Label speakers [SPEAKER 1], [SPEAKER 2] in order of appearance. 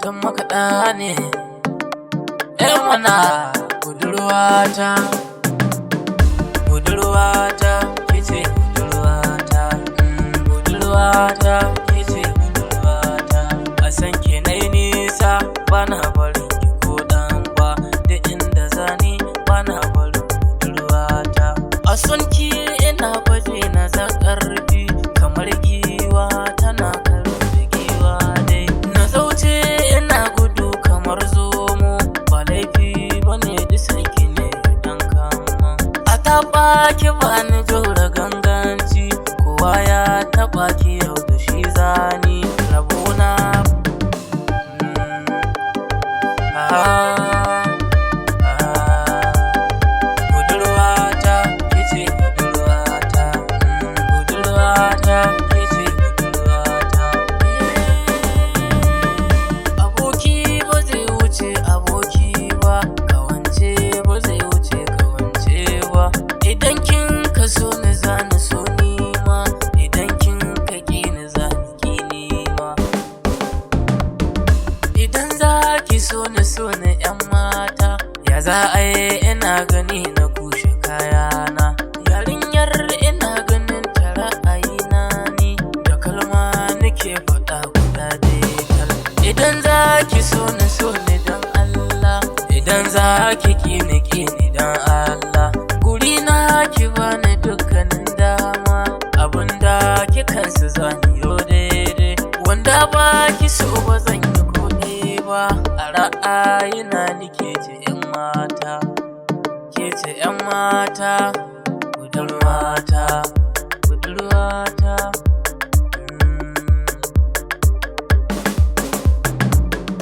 [SPEAKER 1] Autan makaɗa ne. ‘Yan mana budurwata, budurwata, kice budurwata, budurwata, kice budurwata. A san ki nai nisa, bana barin ki ko dan ba, da inda zani bana barin budurwata. A son ki ina baje na za ƙarfi, kamar giwa tana karo da giwa dai. Na zauce ina gudu kamar zomo, ba laifi bane disan ki ne dan kama. A taɓa ki bani jura ganganci, kowa ya taɓa ki yau da shi zani rabona. Ah, ah. Budurwata, kice budurwata, budurwata, kice budurwata. Aboki ba zai wuce aboki ba, kawance ba zai wuce kawance ba. Idan kin ka so ni, zani so ni ma, idan kin ka ki ni, zani ki ni ma. Idan za ki so ni, so ni ‘yan mata, ya za a yi ina gani na kushe kayana. Yarinyar ina ganin ta ra'ayina ni, da kalma nake faɗa guda ɗaya. Idan za ki so ni, so ni don Allah, idan za ki ki ni, ki ni don Allah. Guri na ki bani dukkanin dama, abinda kikansu zani yo daidai. Wanda ba ki so ba zan yi kuɗi ba, a ra'ayina ni ke ce ‘yan mata, ke ce ‘yan mata.